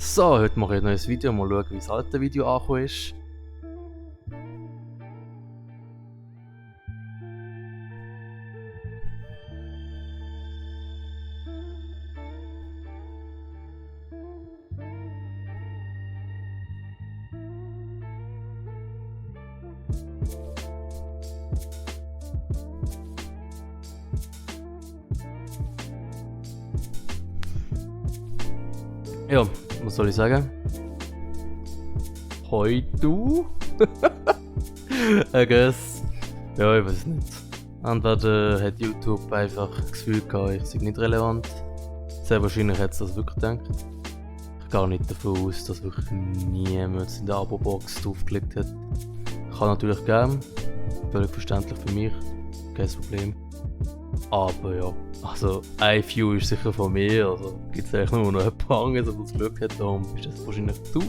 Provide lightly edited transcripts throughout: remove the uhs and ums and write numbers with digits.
So, heute mache ich ein neues Video, mal schauen, wie das alte Video angekommen ist. Ja, was soll ich sagen? Hoi du? I guess. Ja, ich weiß nicht. Entweder hat YouTube einfach das Gefühl gehabt, ich sei nicht relevant. Sehr wahrscheinlich hat es das wirklich gedacht. Ich gehe nicht davon aus, dass wirklich niemand in der Abo-Box draufgeklickt hat. Kann natürlich geben. Völlig verständlich für mich. Kein Problem. Aber ja, also ein View ist sicher von mir, also gibt es eigentlich nur noch jemand anderes, der das Glück hat, darum ist das wahrscheinlich du.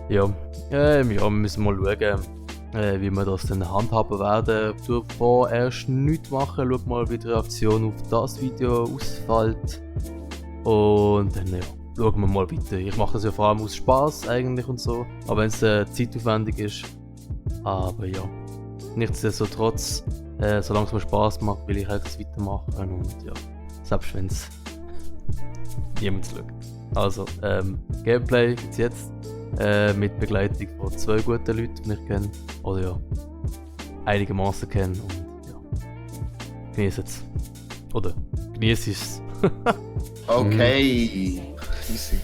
Ja, ja, wir müssen mal schauen, wie wir das dann handhaben werden. Davor erst nichts machen, schau mal, wie die Reaktion auf das Video ausfällt. Und dann ja, schauen wir mal weiter. Ich mache das ja vor allem aus Spaß eigentlich und so, aber wenn es zeitaufwendig ist. Aber ja, nichtsdestotrotz. Solange es mir Spaß macht, will ich halt das weitermachen und ja, selbst wenn es niemand schaut. Also, Gameplay gibt's jetzt mit Begleitung von 2 guten Leuten, die ich kenne, oder ja, einigermaßen kenne und ja, genieße es. Oder genieße es. Okay, easy.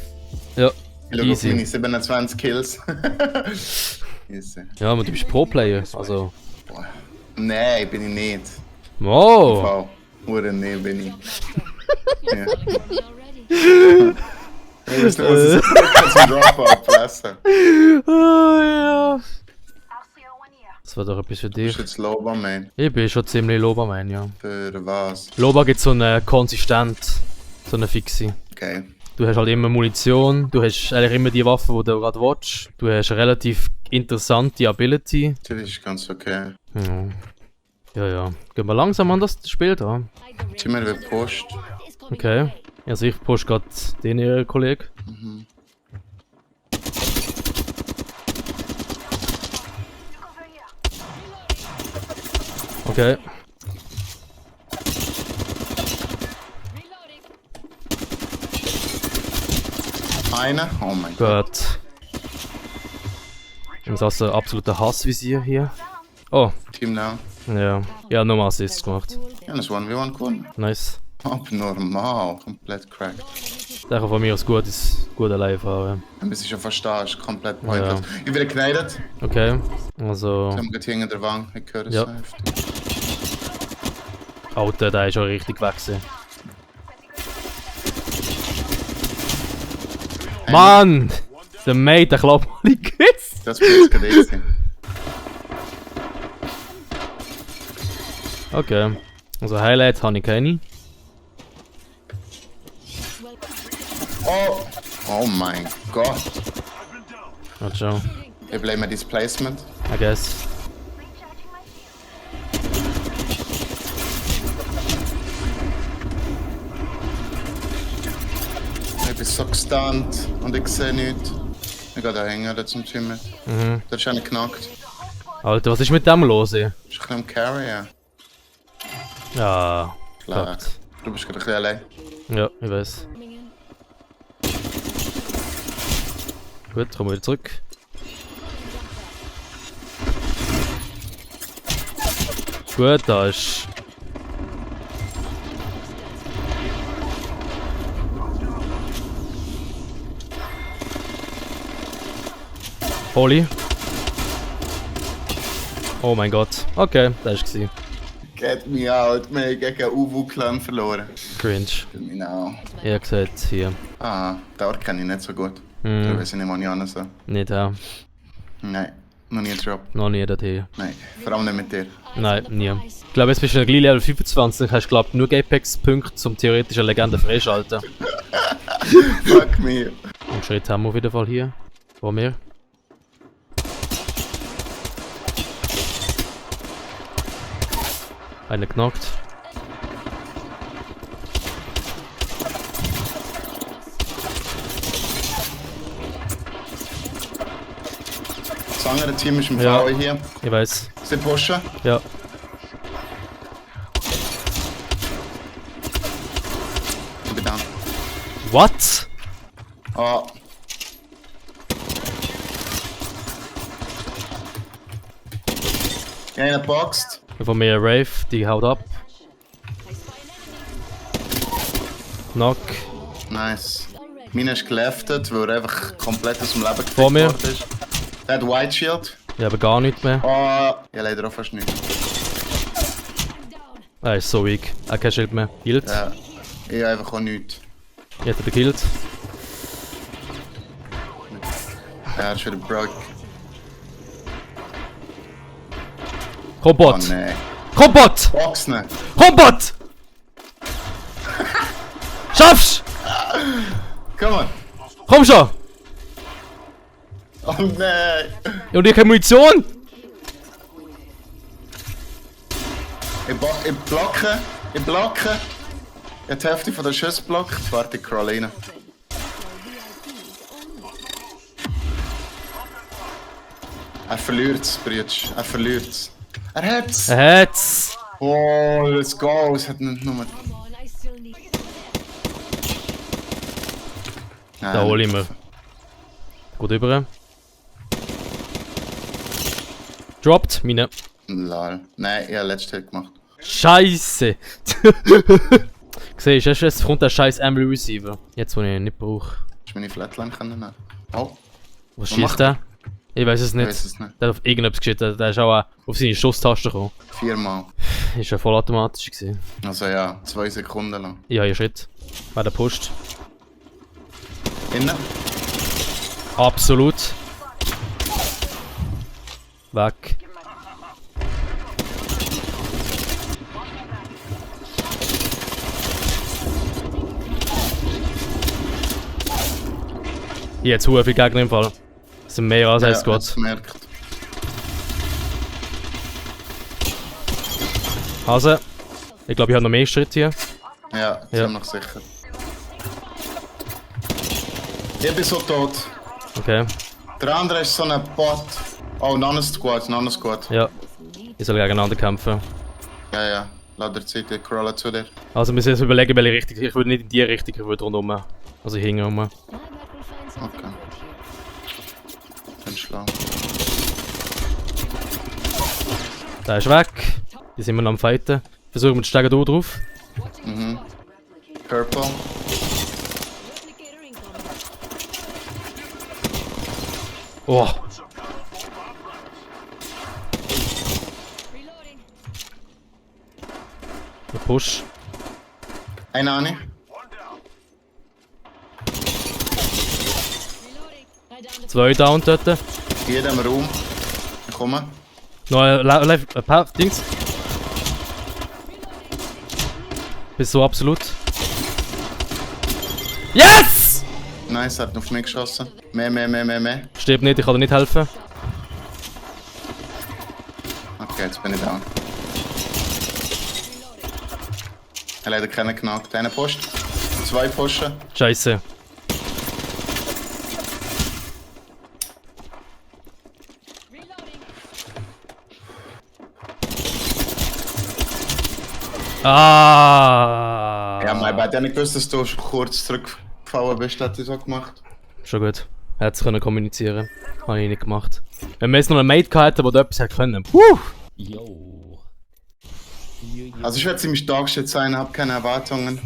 Ja, Ich schaue auf meine 27 Kills. Easy. Ja, aber du bist Pro-Player, also... Boah. Nein, bin ich nicht. Wow! Wow, Hure, nee, bin ich. Ja. Ich weiß nicht, was ich zum Dropout fressen. Oh ja! Das war doch etwas für Du dich. bist jetzt Loba, man. Ich bin schon ziemlich Loba-Man, ja. Für was? Loba gibt so eine Konsistenz, so eine fixe. Okay. Du hast halt immer Munition, du hast eigentlich immer die Waffe, die du gerade willst. Du hast eine relativ interessante Ability. Das ist ganz okay. Ja. Ja. Gehen wir langsam an das Spiel da. Zimmer wird Post. Okay. Also ich push gerade den hier, Kollege. Mhm. Okay. Einer? Oh mein Gott. Gut. Das ist also ein absoluter Hassvisier hier. Oh, Team now. ja. Ja, nochmal Assists gemacht. Ja, das 1v1 gewonnen. Nice. Abnormal. Komplett cracked. Der kann von mir aus gut allein fahren. Ein bisschen schon verstehen, ist komplett pointless. Ich werde gekneidet. Okay. Also. Ich habe gerade hier in der Wange. Ich höre es Ja. so heftig. Alter, der ist schon richtig gewachsen. Mann! Der Mate, der klappt mal die Kiss! Das bin jetzt gerade easy. Okay. Also Highlights habe ich keine. Oh! Oh mein Gott. Warte schon. Ich blame Displacement. I guess. Ich bin so gestunt und ich sehe nichts. Ich gehe da hängen, da zum Zimmer. Mhm. Der ist einer knackt. Alter, was ist mit dem los? Ey? Ist ein bisschen am Carry, ja. Ja, Klar. klappt. Du bist gerade ein bisschen allein. Ja, ich weiß. Gut, kommen wir wieder zurück. Gut, da ist. Holy. Oh mein Gott. Okay, das war Get me out, wir haben gegen Uwu-Clan verloren. cringe. Genau. Ihr gesagt hier. Ah, den Ort kenne ich nicht so gut. Ich weiß nicht, wo ich hin so. Nicht da. Nein, noch nie Drop. Noch nie da hier. Nein, vor allem nicht mit dir. Nein, nie. Ich glaube, jetzt bist du gleich Level 25, hast glaube nur Apex-Punkte zum theoretischen Legende freischalten. Fuck me. Und Schritt haben wir auf jeden Fall hier. Vor mir. Einer knockt. andere Team ist im Ja. VW hier. Ich weiß. Sie pushen. Ja. Ich bin down. What? Ah. Einer boxt. Von mir Rave, die haut ab. Knock. Nice. Meiner ist geleftet, weil er einfach komplett aus dem Leben gefickt Vor mir. worden ist. Der hat White Shield. Ich habe gar nichts mehr. Ah, ja, leider auch fast nicht. Er ist so weak. Er hat kein Schild mehr. Healt. Ja, ich habe einfach auch nichts. Jetzt hat er gekillt. Ja, er ist wieder broke. Komm, Oh Bot! nein. Komm, Bot! Boxen! Komm, Bot! Schaff's! Komm on! Komm schon! Oh nein! Und ich keine Munition! Ich blocke! Ich blocke! Ich habe die Hälfte von der Schüsse blockt. Warte, ich crawl rein. Er verliert's, Brütsch. Er verliert's. Er hat's! Er hat's! Oh, let's go! Es hat nicht nur... Da hol ich mir. Gut über. Droppt, meine. Lol. Nein, ich habe letztes Hit gemacht. Scheiße! Siehst du, jetzt kommt der scheiß Emily Receiver. Jetzt, wo ich ihn nicht brauche. Hast du meine Flatline können? Oh, Was Was macht schießt der? Ich weiß es ich nicht. weiß es nicht. Der hat auf irgendetwas geschossen. Der ist auch auf seine Schusstaste gekommen. 4-mal. Ist ja vollautomatisch gewesen. Also ja, 2 Sekunden lang. Ja, ihr Schritt. Wer der pusht. Innen? Absolut. Weg. Jetzt hure viel Gegner im Fall. Das sind mehr als ein Squad. hat's gemerkt. Also, ich glaube, ich habe noch mehr Schritte hier. Ja, Ja. ziemlich sicher. Ich bin so tot. Okay, Der andere ist so ein Bot. Oh, noch ein Squad, noch ein Squad. ja. Ich soll gegeneinander kämpfen. Ja, ja. Lass der Zeit, ich crawle zu dir. Also, wir müssen jetzt überlegen, welche Richtung. Ich würde nicht in die Richtung, ich würde rundum. Also, hinten rum. Okay. Bin schlau. Der ist weg. Die sind wir noch am Fighten. Versuchen wir die Stege hier drauf. Mhm. Purple. Oh. Der Push. Eine Ani. Zwei down dort. Hier in dem Raum. Ich komme. Noch ein paar Dings. Bist so absolut. Yes! Nice, er hat auf mich geschossen. Mehr. Stirb nicht, ich kann dir nicht helfen. Okay, jetzt bin ich down. Er hat leider keinen knackt. Einer pusht. 2 pushen. Scheiße. Ah! Ja, mein Bad. Ich hab nicht gewusst, dass du kurz zurückgefallen bist. Hat er so gemacht. Schon gut. Er hat können kommunizieren. Habe ich nicht gemacht. Wenn wir jetzt noch einen Mate gehabt hätten, der etwas hätte können. Puh! Yo. Also ich werde ziemlich dogshit sein, hab keine Erwartungen.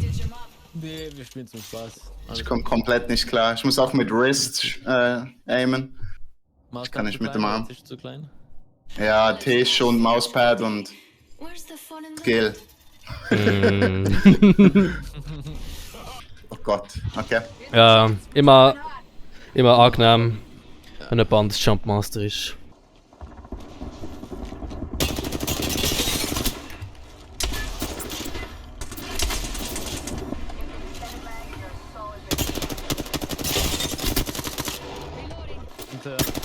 Nee, wir spielen zum Spaß. Ich komme komplett nicht klar. Ich muss auch mit Wrist aimen. Maus kann nicht zu mit klein, dem Arm. Tisch zu klein. Ja, Tisch und Mauspad und Skill. Oh Gott, okay. Ja, immer angenehm, wenn ein Band Jumpmaster ist. Und,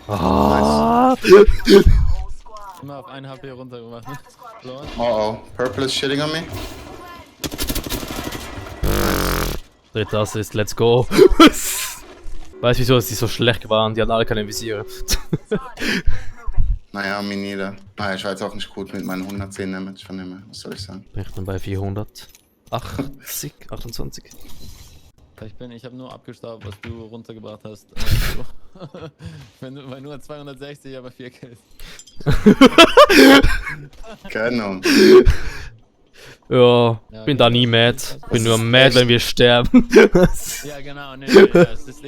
Ah! immer auf 1 HP runtergemacht. Ne? Verloren. Oh oh, Purple is shitting on me. Dritter Assist, let's go. Weißt du wieso sie so schlecht waren? Die hatten alle keine Visiere. Naja, mir nieder. Ah, ich war jetzt auch nicht gut mit meinen 110 Damage von dem, was soll ich sagen? Bin ich dann bei 480, 28. Ich habe nur abgestaubt, was du runtergebracht hast. Wenn du bei nur 260, aber 4 Kills. Genau. Ja, Ja, bin da nie mad. Bin nur mad, wenn wir sterben. Ja, genau, nee, ja, es ist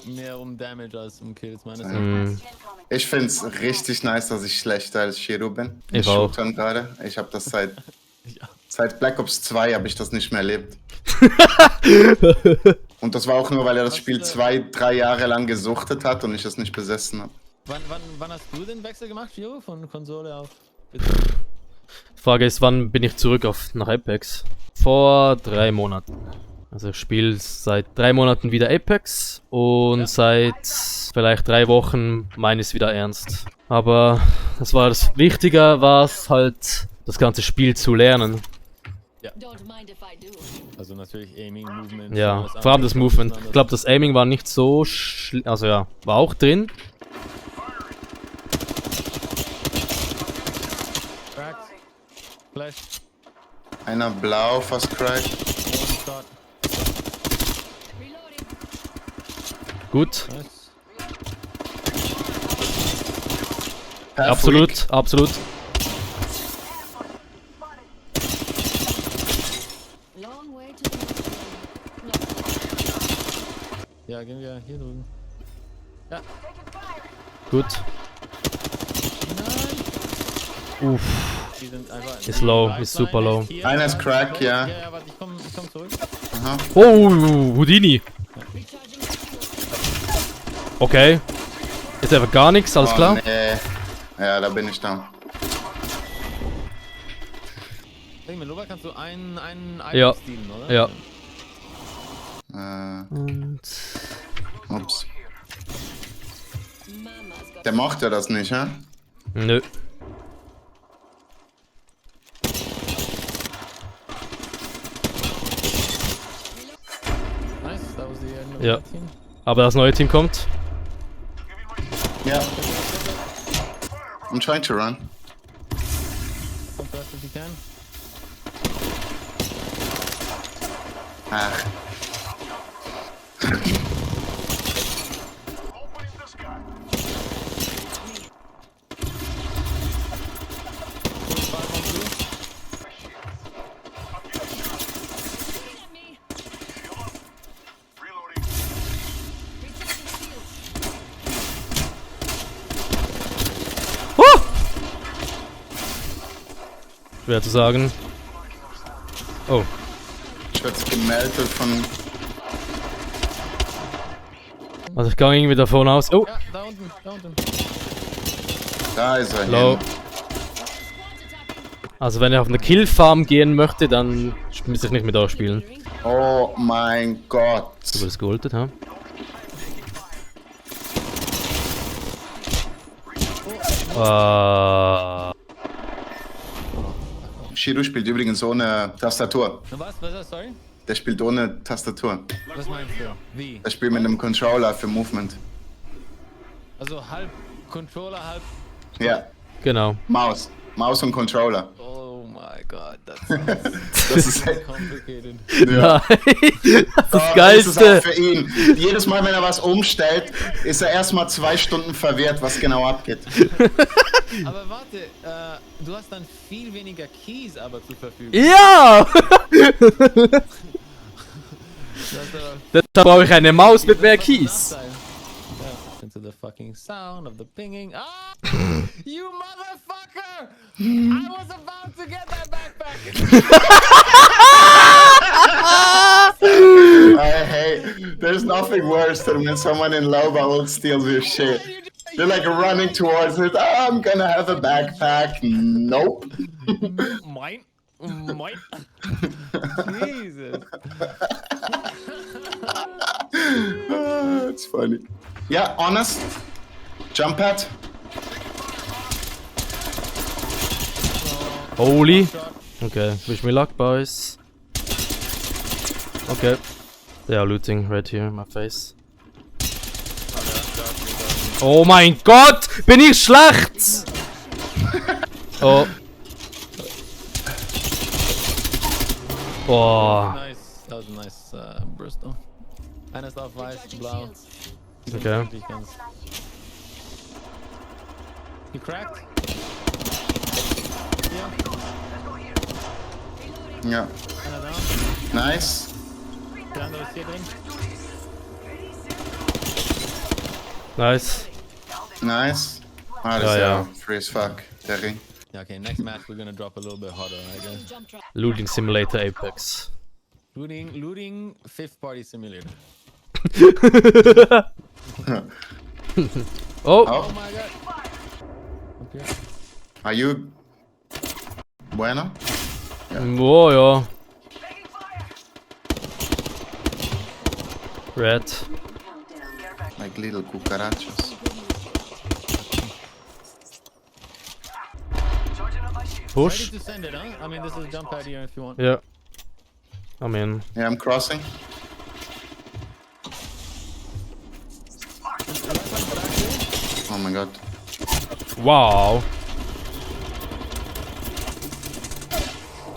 mehr um Damage als um Kills, meines Erachtens. Ich find's richtig nice, dass ich schlechter als Shiro bin. Ich auch. Shootern gerade. Ich habe das Ja. seit Black Ops 2 habe ich das nicht mehr erlebt. Und das war auch nur, weil er das Spiel 2-3 Jahre lang gesuchtet hat und ich es nicht besessen habe. Wann hast du den Wechsel gemacht, Firo? Von Konsole auf... Frage ist, wann bin ich zurück nach Apex? Vor 3 Monaten. Also ich spiele seit 3 Monaten wieder Apex und seit vielleicht 3 Wochen meine ich es wieder ernst. Aber das Wichtiger war es halt, das ganze Spiel zu lernen. Also natürlich Aiming, Movement... Ja, vor allem das Movement. Ich glaube, das Aiming war nicht so also ja, war auch drin. Cracked. Flash. Einer blau, fast cracked. Shot. Gut, Nice. absolut, absolut. Ja, gehen wir hier drüben. Ja. Gut. Nein. Uff. Die sind einfach... Ist low, ist super low. Hier. Einer ist crack, ja. Ja, warte, ich komm zurück. Aha. Oh, Houdini. Okay. Jetzt einfach gar nichts, alles klar? Nee. Ja, da bin ich da. Hey, mit Lova kannst du einen Ja. Item stealen, oder? Ja. Und Ups. Der macht ja das nicht, hä? nö. Nice, that was the end of Ja. that team. Aber das neue Team kommt. Ja. I'm trying to run. Come fast if you can. Ach. Schwer zu sagen. Oh. Ich werde gemeldet von... Also ich gehe irgendwie davon aus. Oh, Ja, da unten, da unten. Da ist er. low. Hin. Also wenn er auf eine Killfarm gehen möchte, dann muss ich nicht mit euch spielen. Oh mein Gott. Du wurdest geholtet, ha? Shiro spielt übrigens ohne Tastatur. Was ist das? Sorry? Der spielt ohne Tastatur. Was meinst du? Wie? Der spielt mit einem Controller für Movement. Also halb Controller, halb... Ja, Genau. Maus. Maus und Controller. Oh my god, that's Das ist, complicated. ja. Nein! Das Das ist Geilste! auch für ihn. Jedes Mal, wenn er was umstellt, ist er erstmal 2 Stunden verwirrt, was genau abgeht. Aber warte, du hast dann viel weniger Keys aber zur Verfügung. Ja! Das ist aber Deshalb brauche ich eine Maus mit mehr Keys. Nachteil. Ja. Into the fucking sound of the pinging. Ah! You motherfucker! I was about to get that backpack! Hey, there's nothing worse than when someone in low level steals your shit. They're like running towards it. Oh, I'm gonna have a backpack. Nope. Moin! Moin! Jesus! It's funny. Yeah, honest. Jump pad. Holy. Okay, wish me luck, boys. Okay. They are looting right here in my face. Oh mein Gott! Bin ich schlecht! Oh. Oh. Nice. That was a nice burst though. Eines auf weiß, blau. Okay. Defense. He cracked? Yeah. Ja. Einer down. Nice. Der andere ist hier drin. Nice. Nice. Ah, das Ja, ist ja. ja free as fuck, Terry. Yeah, okay, next match we're gonna drop a little bit harder, I guess. Looting Simulator Apex. Looting fifth party simulator. Oh! Oh my god. Okay. Are you... Bueno? Oh ja. Red. Like little cucarachas. Push. Ready to send it, huh? I mean, this is jump pad here if you want. Yeah. I mean, Yeah, I'm crossing. Oh my god. wow.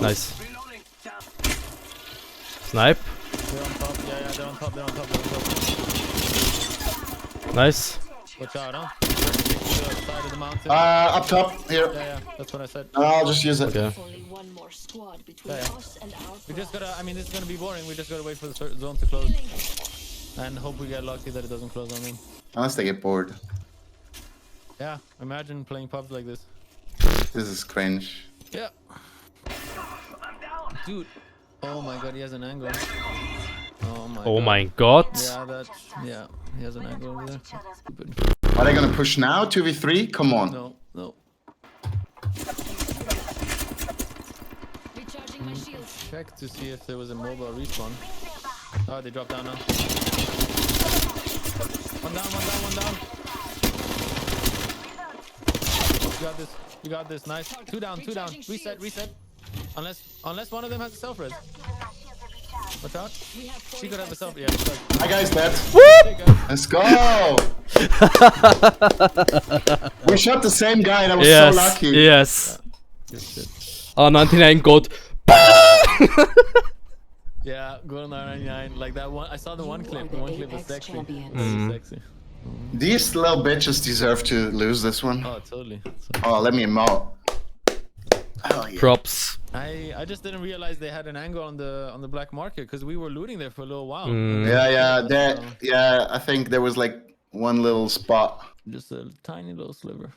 Nice. Snipe. They're on top. Yeah, they're on top. They're on top. They're on top. Nice. Watch out, huh? To the side of the mountain. Up top, here. Yeah, that's what I said. I'll just use it. Okay. Only one more squad between Yeah, yeah. us and our We just gotta, I mean, this is gonna be boring. We just gotta wait for the zone to close. And hope we get lucky that it doesn't close on them. Unless they get bored. Yeah, imagine playing pubs like this. This is cringe. Yeah. Dude. Oh my god, he has an angle. Oh my Oh god. mein Gott. Yeah, he has an angle over there. Stupid. Are they gonna push now? 2v3? Come on. No. recharging my shields. Check to see if there was a mobile respawn. Oh, they dropped down now. One down. You got this, nice. Two down. Reset. Unless one of them has a self-res. Watch out. She could have a self, yeah. Hi guys, dead. There you go. Let's go! We shot the same guy, that was Yes. so lucky. Yes. Good shit. Oh, 99 God. Yeah, Golden 99, like that one. I saw the one clip. The one clip was Apex sexy. champions. Very sexy. These little bitches deserve to lose this one. Oh, totally. Oh, let me mow. Oh, yeah. Props. I just didn't realize they had an angle on the black market because we were looting there for a little while. Yeah, I think there was like one little spot. Just a tiny little sliver.